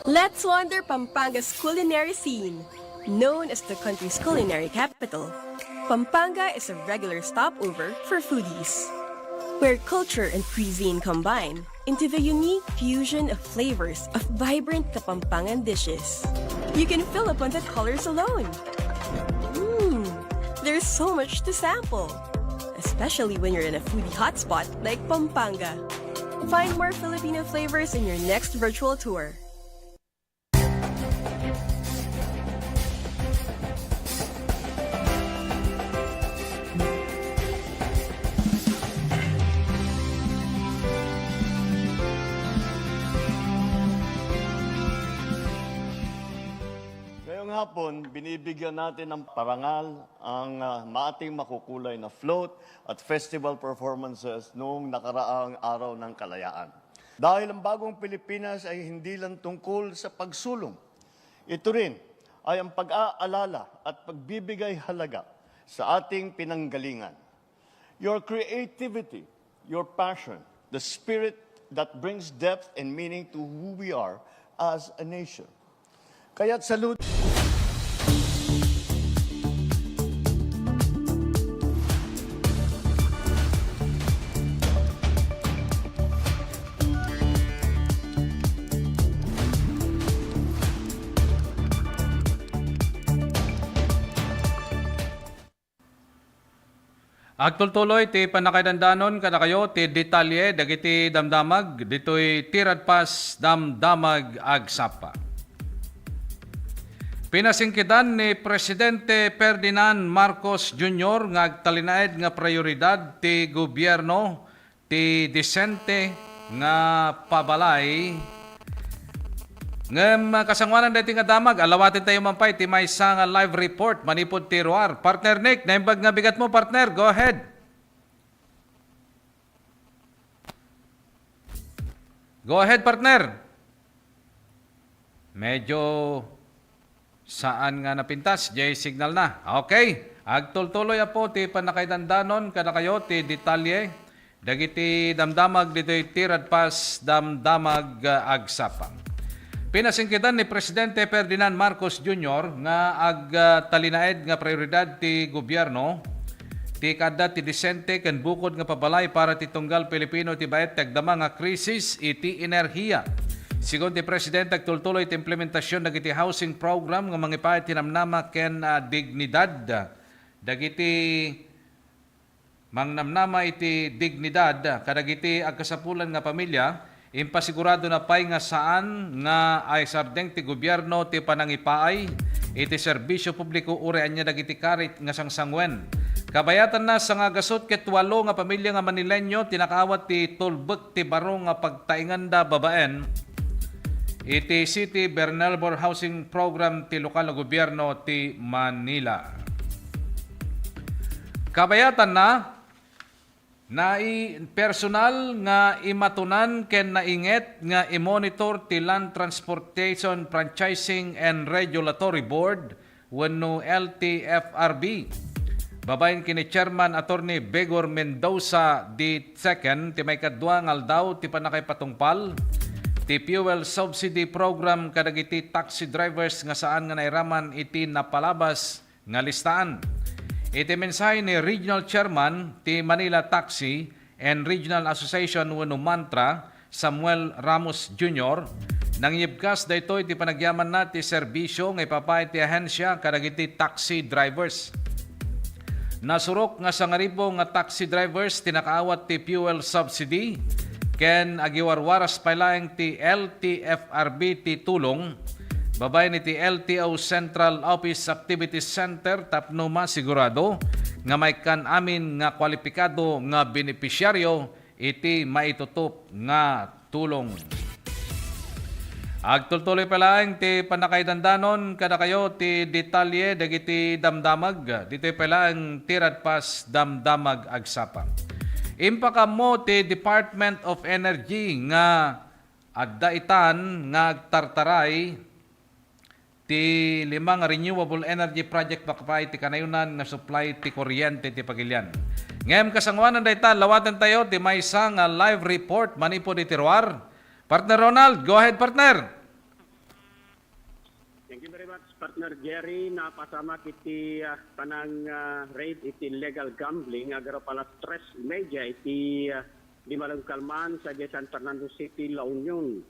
Let's wander Pampanga's culinary scene. Known as the country's culinary capital, Pampanga is a regular stopover for foodies, where culture and cuisine combine into the unique fusion of flavors of vibrant Kapampangan dishes. You can fill up on the colors alone. Mmm, there's so much to sample, especially when you're in a foodie hotspot like Pampanga. Find more Filipino flavors in your next virtual tour. Ngayong hapon, binibigyan natin ng parangal ang, ah, maating makukulay na float at festival performances noong nakaraang Araw ng Kalayaan. Dahil ang bagong Pilipinas ay hindi lang tungkol sa pagsulong. Ito rin ay ang pag-aalala at pagbibigay halaga sa ating pinanggalingan. Your creativity, your passion, the spirit that brings depth and meaning to who we are as a nation. Kaya't salute. Agtultuloy ti pannakaidandanon kadakayo ti detalye dagiti damdamag ditoy ti Red Pass Damdamag Agsapa. Pinasingkitan ni Presidente Ferdinand Marcos Junior nga agtalinaed nga prioridad ti gobierno ti disente nga pabalay. Ngem, kasangoanan daytoy nga damag, alawaten tayo man pay ti maysa nga live report manipud ti ruar. Partner Nick, naimbag nga bigat mo, partner. Go ahead. Go ahead, partner. Medyo saan nga napintas, jay signal na. Okay. Agtultuloy, Apo, ti pannakaidandanon kadakayo ti detalye dagiti damdamag ditoy ti Red Pass Damdamag, ah, Agsapa. Pinasingketan ni Presidente Ferdinand Marcos Junior nga agtalinaed nga prioridad ti gobierno ti kaadda ti disente ken bukod nga pabalay para ti tunggal Pilipino ti baet ti agdama nga krisis iti enerhiya. Sigun ti Presidente, agtultuloy ti implementasion dagiti housing program nga mangipaay ti namnama ken, ah, dignidad dagiti mangnamnama iti dignidad kadagiti agkasapulan nga pamilya, impasiguradona pay nga saan nga aisardeng ti gobierno ti panangipaay iti serbisio publiko uray ania dagiti karit nga sangsangoen. Kabayatanna, sangagasut ket walo nga pamilya nga Manileño ti nakaawat ti tulbek ti baro nga pagtainganda babaen iti City Bernalbor Housing Program ti lokal nga gobierno ti Manila. Kabayatanna, nai-, personal nga imatonan ken nainget nga i-monitor ti Land Transportation Franchising and Regulatory Board wenno L T F R B. Babaen ken ni Chairman Attorney Begor Mendoza the second ti maikadua nga aldaw ti pannakaipatungpal ti fuel subsidy program kadagiti taxi drivers nga saan nga nairaman iti napalabas nga listaan. Iti mensahe ni Regional Chairman ti Manila Taxi and Regional Association wenno MANTRA, Samuel Ramos Junior, nangyebkas daytoy ti panagyamanna ti serbisio nga ipapaay ti ahensia kadagiti taxi drivers. Nasurok nga sangaribu nga taxi drivers ti nakaawat ti fuel subsidy ken agiwarwaras pay laeng ti L T F R B ti tulong babaen iti L T O Central Office Activities Center tapno masigurado nga maikkan amin nga kwalipikado nga benepisyaryo iti maitutup nga tulong. Agtultuloy pay laeng ti pannakaidandanon kadakayo ti detalye dagiti damdamag. Ditoy pay laeng ti Radpas Damdamag Agsapa. Impakaammo ti Department of Energy nga adda itan nga agtartaray ti lima nga renewable energy project makapaay ti kanayonan nga supply ti kuryente ti pagilian. Ngem kasangoanan dayta, lawatentayo ti maysa nga live report manipud iti ruar. Partner Ronald, go ahead, partner. Thank you very much, partner Jerry. Napasamak iti, ah, panang, ah, raid iti illegal gambling agarop alas tres y media iti, ah, Dimalem Kalman, sadiay San Fernando City, La Union.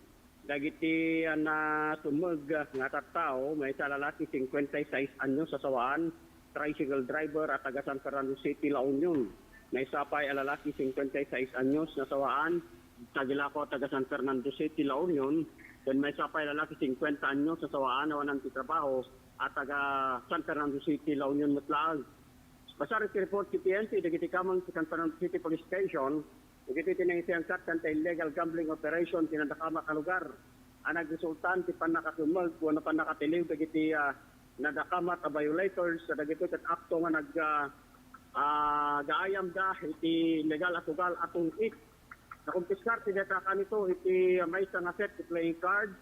Dagiti, ah, natemmeg, ah, nga tattao, maysa a lalaki, cincuenta y seis anyos a sawaan, tricycle driver a taga San Fernando City, La Union. Maysa pay a lalaki, cincuenta y seis anyos a sawaan, tagilako a taga San Fernando City, La Union, ken maysa pay a lalaki, cincuenta anyos a sawaan, awanan ti trabaho a taga San Fernando City, La Union met laeng. Basar iti report ti P N P dagiti kameng ti San Fernando City Police Station, dagitoy ti nangisiangkat ken ta illegal gambling operation ti nadakamat a lugar a nagresultan ti pannakatemmeg wenno pannakatiliw dagiti, ah, nadakamat a violators, kadagitoy ket akto nga nag, ah, ah, gaayamda iti illegal a tugal a tungit. Nakumpiskar ti dayta kanito iti maysa nga set ti playing card,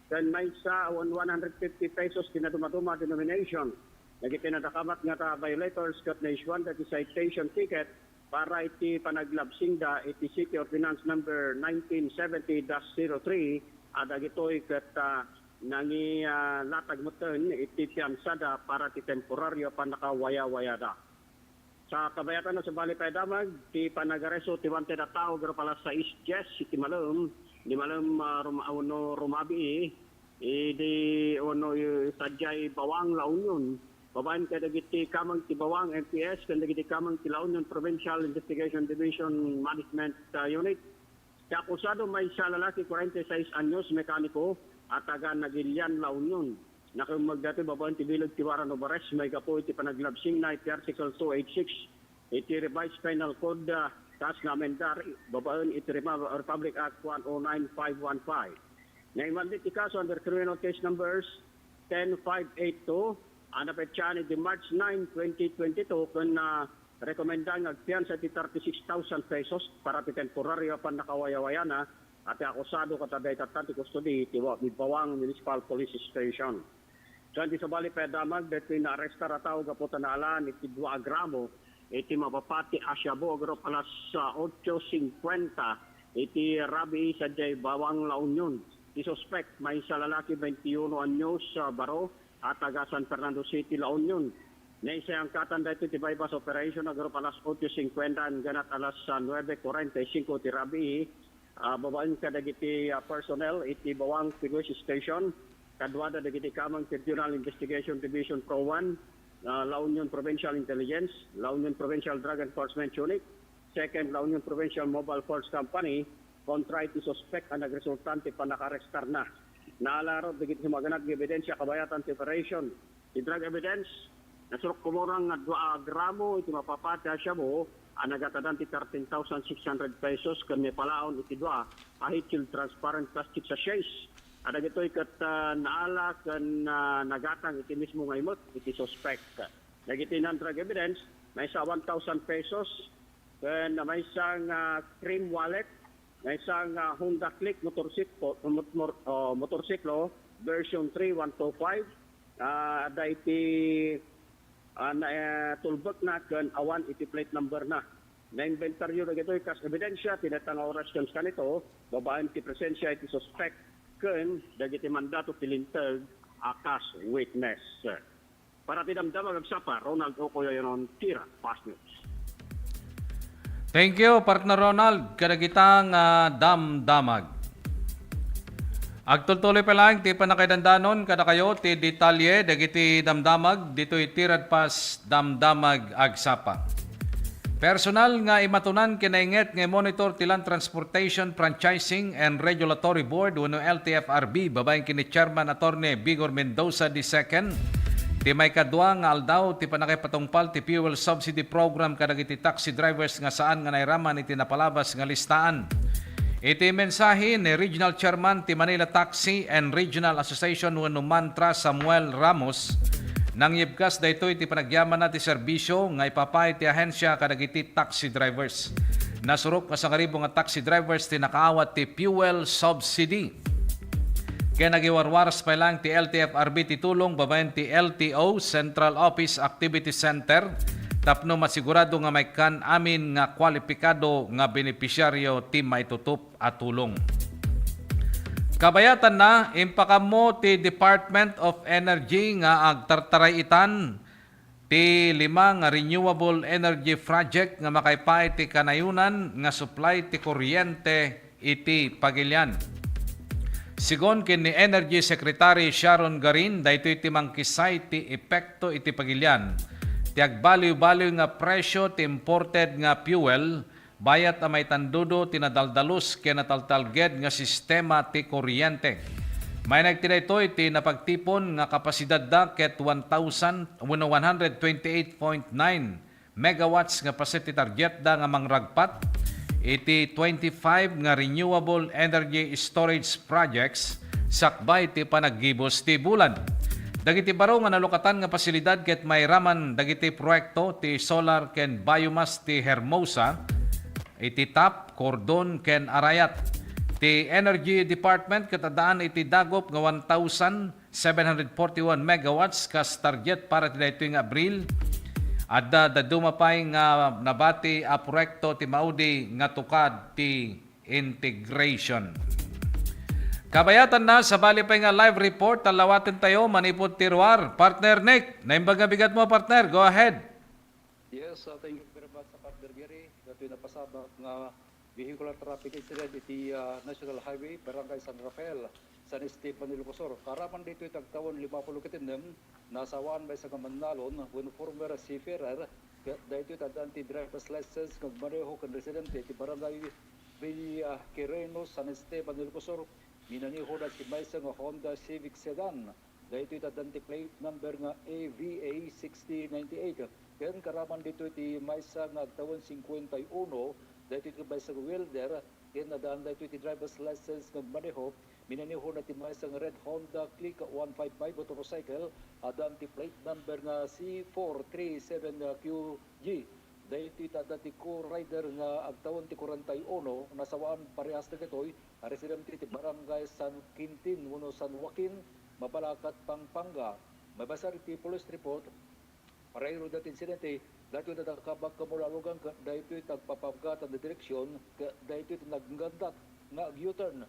ken maysa a one hundred fifty pesos ti nadumaduma denomination. Dagiti nadakamat nga ta violators ket na-issuean dagiti citation ticket para iti panaglabsingda iti City Ordinance Number nineteen seventy dash zero three, a dagitoy ket, ah, nangi-, ah, latag metten iti piansada para ti temporario a pannakawayawayada. Sa kabayatan, no, sabali pay damag ti panagareso ti wanted a tao, agarop alas sais dies iti malem, ni malem, ah, Roma-, wenno rumabii, idi, wenno, eh, sadiay Bawang, La Union. Babaen kadagiti kameng ti Bawang M P S ken dagiti kameng ti La Union Provincial Investigation Division Management, ah, Unit. Ti akusado, maysa a lalaki, kuarenta y seis anyos, mekaniko a taga Nagilian, La Union. Nakemmeg daytoy babaen ti bileg ti warrant of arrest maigapu iti panaglabsingna iti Article two eight six iti Revised Penal Code, ah, kas nga amendar babaen iti Rema-, Republic Act one oh nine five one five. Naimandi ti kaso under criminal case numbers ten five eight two, a napetsaan iti March nine, twenty twenty-two, ken, ah, rekomenda nga agpiansa iti thirty-six thousand pesos para ti temporario a pannakawayawayana a ti akusado ket adda itatta ti kustodi iti Wa-, Bawang Municipal Police Station. Ken ti sabali pay a damag, daytoy naarestar a tao gapu ta naalaan iti dua a gramo iti mapapati a shabu agarop alas, ah, ocho cincuenta iti rabii sadiay Bawang, La Union. Ti suspek, maysa lalaki, twenty-uno anyos, ah, baro, a taga San Fernando City, La Union. Naisayangkatan daytoy ti buy-bust operation a garup alas otso singkuenta hangganat alas, ah, nuebe kuarenta y singko ti rabii, ah, babaen kadagiti, ah, personnel iti Bawang Police Station, kaduada dagiti kameng ti Regional Investigation Division Pro One, ah, La Union Provincial Intelligence, La Union Provincial Drug Enforcement Unit, Second La Union Provincial Mobile Force Company, kontra iti suspek a nagresulta ti pannakaarestarna. Naala ngarud dagiti sumaganad nga ebidensia kabayatan ti operation. Ti drug evidence, nasurok kumurang nga dua a gramo iti mapapati a shabu a nagatadan ti thirteen thousand six hundred pesos ken naipalaon iti dua a heat-shield transparent plastic sachets. A dagitoy ket, ah, naala ken, ah, nagatang iti mismo nga imet iti suspek. Dagiti non-drug evidence, maysa one thousand pesos, ken maysa nga cream wallet, maysa nga Honda Click motorsiklo, mot-, mor-, oh, motorsiklo, version three one two five, ah, adda iti, ah, na, eh, tulbekna ken awan iti plate number na. Naimbentaryo dagitoy kas ebidensya ti dayta nga oras ken kanito, babaen ti presensia iti suspek ken dagiti mandato ti linteg a kas witness. Para ti Damdamag Agsapa, Ronald Ocoy Ayonon, Tira, Fast News. Thank you, partner Ronald, kadagita nga damdamag. Agtultuloy pa lang ti pannakaidandanon kadakayo ti detalye dagiti damdamag ditoy Tira Fast Damdamag Agsapa. Personal nga imatunan ken nainget nga i-monitor ti Land Transportation Franchising and Regulatory Board wenno L T F R B babaen ken ni Chairman Attorney Vigor Mendoza the second ti maikadua nga aldaw ti pannakaipatungpal ti fuel subsidy program kadagiti taxi drivers nga saan nga nairaman iti napalabas nga listaan. Iti mensahe ni Regional Chairman ti Manila Taxi and Regional Association wenno MANTRA, Samuel Ramos, nangyibkas daytoy ti panagyamanna ti serbisio nga ipapay ti ahensia kadagiti taxi drivers. Nasurok nga sangaribu nga taxi drivers ti nakaawat ti fuel subsidy. Ken agiwarwaras pay lang ti L T F R B ti tulong babaen ti L T O, Central Office Activity Center, tapno masigurado nga maikkan amin nga kwalipikado nga benepisyaryo ti maitutup a tulong. Kabayatanna, impakammo ti Department of Energy nga agtartaray-itan ti lima nga renewable energy project nga makaipaay ti kanayonan nga supply ti kuryente iti pagilian. Sigun ken ni Energy Secretary Sharon Garin, daytoy ti mangkisay ti epekto iti pagilian ti agbaliw-baliw nga presyo ti imported nga fuel, bayat a maitandudo ti nadaldalus ken nataltalged nga sistema ti kuryente. Maineg ti daytoy ti napagtipon nga kapasidadda ket one thousand wenno one hundred twenty-eight point nine megawatts nga paset ti targetda nga mangragpat iti twenty-five nga renewable energy storage projects sakbay ti panaggibus ti bulan. Dagiti baro nga nalukatan nga pasilidad ket mairaman dagiti proyekto ti solar ken biomass ti Hermosa, iti Tap, Cordon, ken Arayat. Ti Energy Department ket addaan iti dagop nga one thousand seven hundred forty-one megawatts kas target para ti daytoy nga Abril. Adda dadduma pay nga nabati a proyekto ti maudi nga tukad ti integration. Kabayatanna, sabali pay nga live report, allawatentayo manipud ti ruar. Partner Nick, naimbag nga bigatmo, partner. Go ahead. Yes, uh, thank you very much, uh, Partner Gary. Datoy napasabak nga vehicular traffic incident iti, uh, National Highway, Barangay San Rafael, San Esteban, Ilocos Sur. Kaaraman ditoy ti agtawen lima pulo ket innem, nasawaan maysa nga mannalon wenno former seafarer, ket daytoy ti addaan ti driver's license nga agmaneho ken residente iti Barangay Villa Quireno, San Esteban, Ilocos Sur, minanehona ti maysa nga Honda Civic Sedan. Daytoy ti addaan ti plate number nga A V A sixty ninety-eight. Ken kaaraman ditoy ti maysa nga agtawen singkuenta y uno, daytoy ti maysa nga welder, ken addaan daytoy ti driver's license nga agmaneho, minanehona ti maysa nga red Honda Click one five five motorcycle, addaan ti plate number nga C four three seven Q G. Daytoy ti adda ti co-rider nga agtawen ti kuarenta y uno, nasawaan parehas dagitoy a residente iti Barangay San Quintin wenno San Joaquin, Mabalacat, Pampanga. Maibasar iti police report, parayro daytoy insidente, daytoy ti nagkabakmulalugan ket daytoy ti agpapagatan a direksion ket daytoy ti naggandat nga ag-U-turn.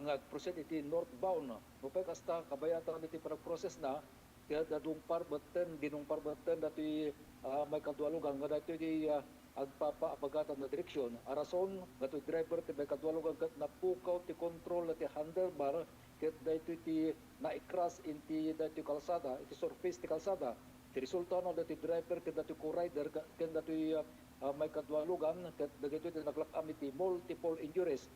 nga agproceed iti northbound. Nupay kasta, kabayatan iti panagprocess na, ket, ah, dungpar metten, dinungpar metten datoy, ah, maikadua a lugar nga daytoy ti, ah, agpapaabagatan nga direksyon. A rason, datoy driver ti maikadua a lugar ket napukaw ti kontrol ti handlebar ket daytoy ti naikras iti daytoy kalsada, iti surface ti kalsada. Ti resultana, daytoy driver ken daytoy co-rider ka-, ken daytoy, ah, ah, maikadua a lugar ket dagitoy ti naglak-am iti multiple injuries.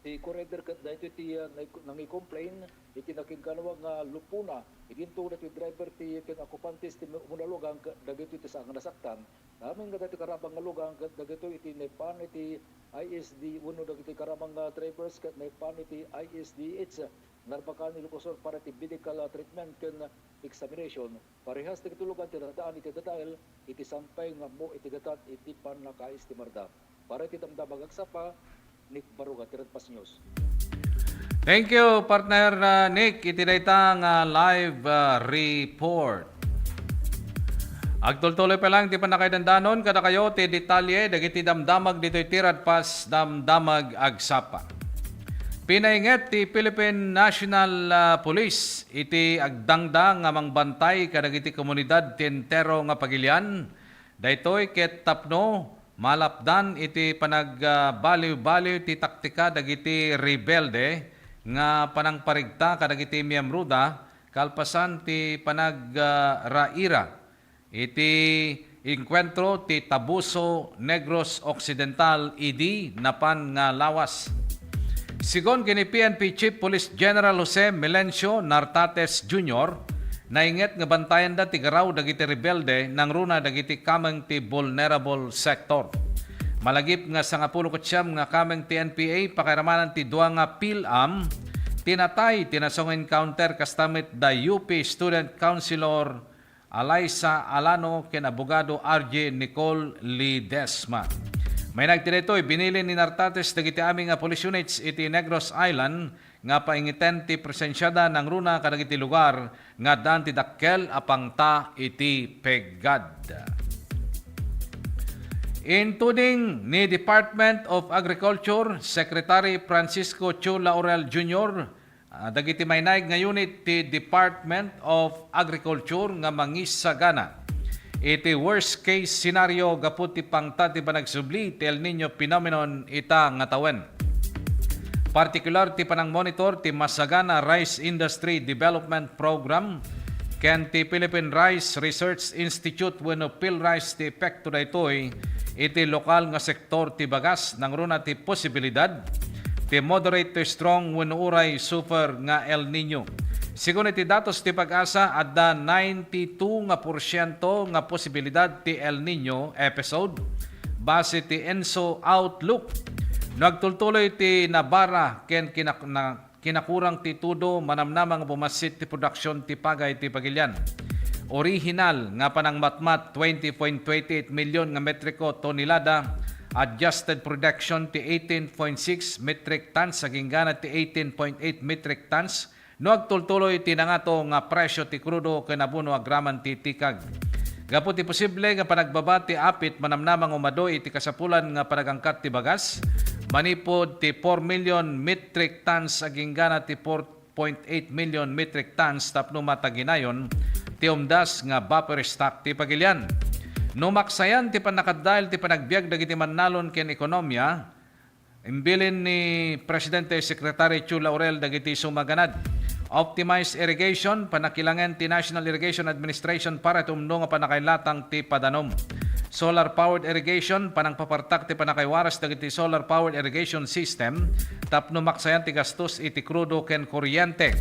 Ti co-rider ket daytoy ti, ah, nai-, nangi-complain iti nakinkanawa nga lupona. Idinto daytoy driver ti ken okupantes ti umuna a lugar ket dagitoy ti saan nga nasaktan. Amin nga daytoy karabang nga lugar ket dagitoy iti naipan iti I S D wenno dagitoy karabang nga drivers ket naipan iti I S D H Narbacan, Ilocos Sur para iti medical, ah, treatment ken examination. Parehas dagitoy lugar ti nadaan iti dadael iti sampay nga ammo iti gatad iti pannakaestimarda. Para iti Damdamag Agsapa, Nick Baruga, ti Radpas News. Thank you, partner, ah, Nick, iti dayta nga live, ah, report. Agtultuloy pa lang ti pannakaidandanon kadakayo ti detalye dagiti damdamag ditoy ti Radpas Damdamag Agsapa. Pinainget ti Philippine National, ah, Police iti agdangda nga mangbantay kadagiti komunidad ti entero nga pagilian. Daytoy ket tapno malapdan iti panag-, ah, baliw-baliw ti taktika dagiti rebelde nga panangparigta kadagiti miyembroda kalpasan ti panag-, ah, raira iti engkuentro ti Tabuso, Negros Occidental, idi napan nga lawas. Sigon ken ni P N P Chief Police General Jose Melencio Nartates Junior, nainget nga bantayanda ti garaw dagiti rebelde nangruna dagiti kameng ti vulnerable sector. Malagip nga sangapulo ket siam nga kameng ti N P A pakairamanan ti dua nga PhilAm ti natay ti nasong encounter kasta met da U P Student Councilor Alaysa Alano ken abogado R J Nicole Ledesma. Mainag ti daytoy, binilin ni Nartates dagiti amin nga police units iti Negros Island nga paingiten ti presensiada nangruna kadagiti lugar nga addaan ti dakkel a pangta iti peggad. Intuding ni Department of Agriculture Secretary Francisco Chu Laurel Junior, ah, dagiti mainaig nga unit ti Department of Agriculture nga mangisagana iti worst case scenario gapu ti pangta ti panagsubli ti El Niño phenomenon ita nga tawen. Partikular ti panangmonitor ti Masagana Rice Industry Development Program ken ti Philippine Rice Research Institute wenno PhilRice ti epekto daytoy iti lokal nga sektor ti bagas nangruna ti posibilidad ti moderate to strong wenno uray super nga El Niño. Sigun iti datos ti PAGASA, adda ninety-two nga porsiento nga posibilidad ti El Niño episode base ti ENSO Outlook. No agtultuloy ti nabara ken kinak-, na-, kinakurang ti tudo, manamnama nga bumassit ti produksion ti pagay ti pagilian. Orihinal nga panangmatmat, twenty point twenty eight million nga metriko tonelada, adjusted production ti eighteen point six metric tons aginggana ti eighteen point eight metric tons, no agtultuloy ti nangato nga presyo ti krudo ken abono agraman ti tikag. Gapu ti posible nga panagbaba ti apit, manamnama nga umaduy iti kasapulan nga panagangkat ti bagas, manipud ti four million metric tons aginggana ti four point eight million metric tons tapno mataginayon ti umdas nga buffer stock ti pagilian. No maksayan ti pannakaddael ti panagbiag dagiti mannalon ken ekonomia, imbilin ni Presidente Secretary Chu Laurel dagiti sumaganad. Optimized irrigation, panakilangen ti National Irrigation Administration para iti umno nga panakailatang ti padanom. Solar-powered irrigation, panangpapartak ti panakaiwaras dagiti solar-powered irrigation system tapno maksayan ti gastos iti krudo ken kuryente.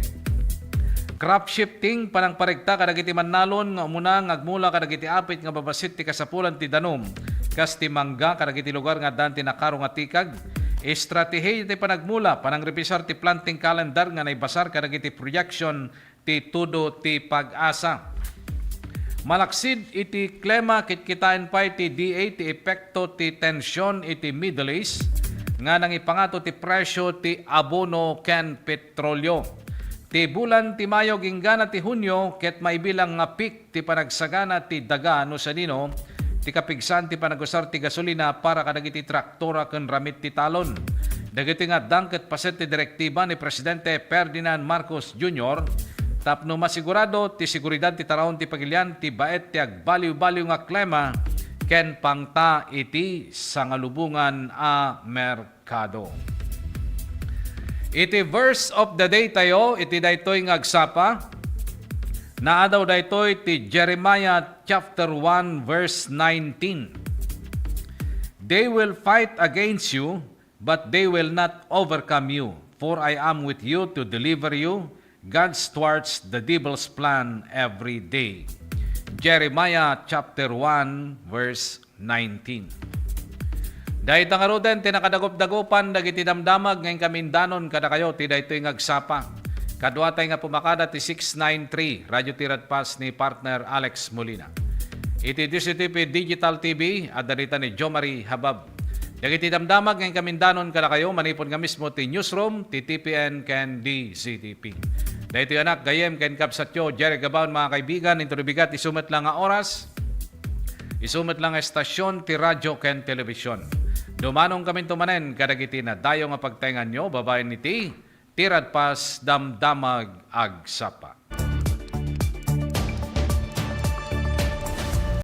Crop shifting, panangparigta kadagiti mannalon nga umuna nga agmula kadagiti apit nga babassit ti kasapulan ti danum, kas ti mangga kadagiti lugar nga addaan ti nakaro nga tikag. Estratehiya ti panagmula, panangrevisar ti planting calendar nga naibasar kadagiti projection ti tudo ti PAGASA. Malaksid iti klima, kitkitaen pay ti D A ti epekto ti tension iti Middle East nga nangipangato ti presyo ti abono ken petrolyo. Ti bulan ti Mayo inggana ti Hunio ket maibilang nga peak ti panagsagana ti daga no sadino ti kapigsaan ti panagusar ti gasolina para kadagiti traktora ken ramit ti talon. Dagiti nga addang ket paset ti direktiba ni Presidente Ferdinand Marcos Junior tapno masigurado ti seguridad ti taraon ti pagilian ti baet ti agbaliw-baliw nga klima ken pangta iti sangalubongan a merkado. Iti verse of the day tayo, iti daytoy nga agsapa, naadaw daytoy ti Jeremiah chapter one verse nineteen. They will fight against you, but they will not overcome you, for I am with you to deliver you. God's thwarts the devil's plan every day. Jeremiah chapter one verse nineteen. Dayta ngaruden ti nakadagup-dagupan dagiti damdamag nga inkami indanon kadakayo ti daytoy nga agsapa. Kaduatay nga pumakada ti six nine three Radio Tiradpas ni partner Alex Molina. Iti D Z T P Digital T V, adda dita ni Jo Marie Habab. Dagiti damdamag nga inkami indanon kadakayo manipud nga mismo ti newsroom ti T P N ken D Z T P. Daytoy anak, gayyem ken kabsatyo, Jerry Gabaon, mga kaibigan, inton bigat isu met la nga oras, isu met la nga estasyon ti radyo ken telebisyon. Dumanongkaminto manen kadagiti nadayo nga pagtaenganyo babaen iti Tiradpas Damdamag Agsapa.